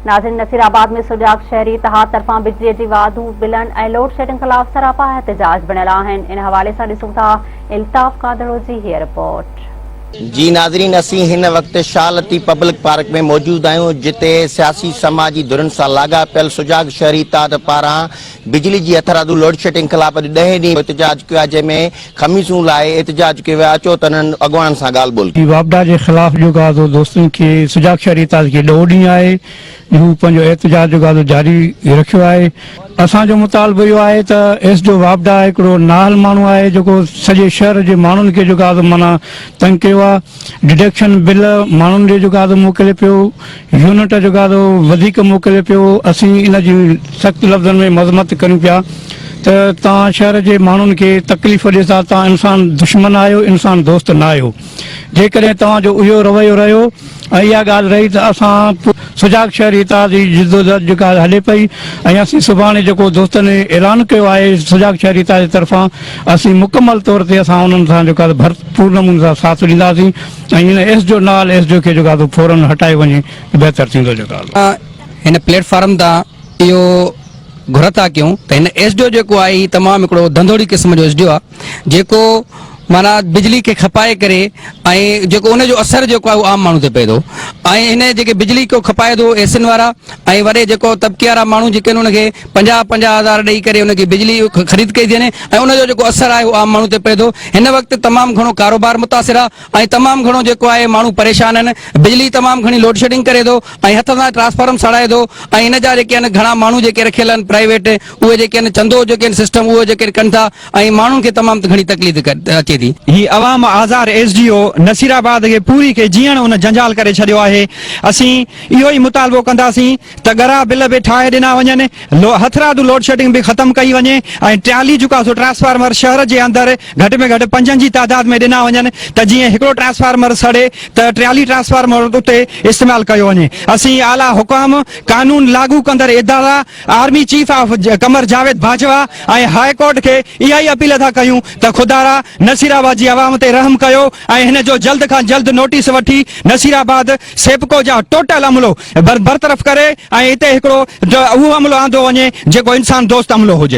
ناظرين نصير آباد ۾ سجاڳ شهري اتحاد طرفان بجلي جي واڌو بلن ۽ لوڊشيڊنگ خلاف سراپا احتجاج بڻيل آهن ان حوالي سان ڏسون ٿا الطاف ڪانڌڙو جي هيء رپورٽ. جي ناظرين اسين هن وقت شاهه لطيف پبلڪ پارڪ ۾ موجود آهيون جتي سياسي سماجي ڌرين سان لاڳاپيل سجاڳ شهري اتحاد پاران بجلي جي هٿرادو لوڊشيڊنگ خلاف اڄ ڏهين ڏينهن احتجاج ڪيو آهي جنهن ۾ خميسون لاهي احتجاج ڪيو ويو آهي اچو ته انهن اڳواڻن سان ڳالهه ٻولهه ڪيون. واپڊا جي خلاف جيڪو آهي سو دوستن کي سجاڳ شهري اتحاد کي ڏهو ڏينهن آهي جو هو پنهنجو احتجاج جيڪو آهي سو جاري رکيو آهي. اسان جو مطالبو اهو آهي ته ايس ڊي او واپڊا هڪڙو نااهل ماڻهو آهي جيڪو سڄي شهر جي ماڻهن کي جيڪو آهي سو معنيٰ تنگ ڪيو آهي. ڊڊڪشن بل ماڻهن ڏي جيڪو آهي سو موڪلي پيو، يونٽ جيڪو آهي سو وڌيڪ موڪلي پيو، اسين ان جي سخت لفظن ۾ مذمت ڪريون پيا ته توهان شهر جي ماڻهن کي تڪليف ڏيو ٿا، توهان انسان دشمن آهيو، انسان دوست نه آهيو، جيڪڏهن توهان جو اهو رويو رهيو ۽ اها ڳالهه رهي ته اسان سجاڳ شهري اتحاد جي جدوجهد جيڪا هلي پئي ۽ اسين سڀاڻي جيڪو دوستن اعلان ڪيو آهي سجاڳ شهري اتحاد جي طرفان اسين مڪمل طور تي اسان انهن سان جيڪو آهي ڀرپور نموني سان ساٿ ڏينداسين ۽ هن ايس جو نال ايس جو کي جيڪو آهي فورن هٽايو وڃي ته بهتر ٿيندو جيڪو آهي. هن پليٽ فارم تان اهو گهر ٿا ڪيون ته هن ايس ڊي او جيڪو آهي هي تمام هڪڙو ڌنڌوڙي قسم جو ايس ڊي او آهي جيڪو معنيٰ بجلي کي کپائي ڪري ۽ جيڪو ان جو اثر جيڪو آهي اهو عام ماڻهو تي پئي ٿو ۽ هن جيڪي بجلي ڪو کپائي ٿو ايسن وارا ۽ وڏي جيڪو طبقي وارا ماڻهو جيڪي آهن ان کي 50 50 هزار ڏئي ڪري ان کي بجلي خريد ڪئي ٿي وڃي ۽ ان جو جيڪو اثر آهي اهو عام ماڻهو تي پئي ٿو هن وقت تمام گهڻو ڪاروبار متاثر آهي ۽ تمام گهڻو جيڪو آهي ماڻهو پريشان آهن بجلي تمام گهڻي لوڊشيڊنگ ڪري ٿو ۽ هٿ سان ٽرانسفارم سڙائي ٿو ۽ هن جا جيڪي آهن گهڻا ماڻهو جيڪي رکيل آهن پرائيويٽ اهي جيڪي آهن چندو جيڪي آهن سسٽم اهو جيڪي ڪن ٿا ۽ ماڻهن کي تمام گهڻي تڪليف اچي ٿي. هي عوام آزار ايس ڊي او نصيرآباد کي پوري کي جيئڻ ان جنجال ڪري ڇڏيو آهي اسين اهو ئي مطالبو ڪنداسين ته ڳرا بل به ٺاهي ڏنا وڃن هٿرادو لوڊشيڊنگ به ختم ڪئي وڃي ۽ ٽيالي جيڪو آهي سو ٽرانسفارمر شهر جي اندر گهٽ ۾ گهٽ پنجن جي تعداد ۾ ڏنا وڃن ته جيئن هڪڙو ٽرانسفارمر سڙي ته ٽيالي ٽرانسفارمر اتي استعمال ڪيو وڃي اسين اعليٰ حڪام قانون لاڳو ڪندڙ ادارا army chief of Qamar Javed Bajwa ۽ high court کي اها ئي اپيل ٿا ڪيون ته خدارا نصيرآباد جي عوام تي رحم ڪيو ۽ هن جو جلد کان جلد نوٽيس وٺي نصيرآباد سيپڪو جا ٽوٽل عملو برطرف ڪري ۽ هتي هڪڙو اهو عملو آندو وڃي جيڪو انسان دوست عملو هجي.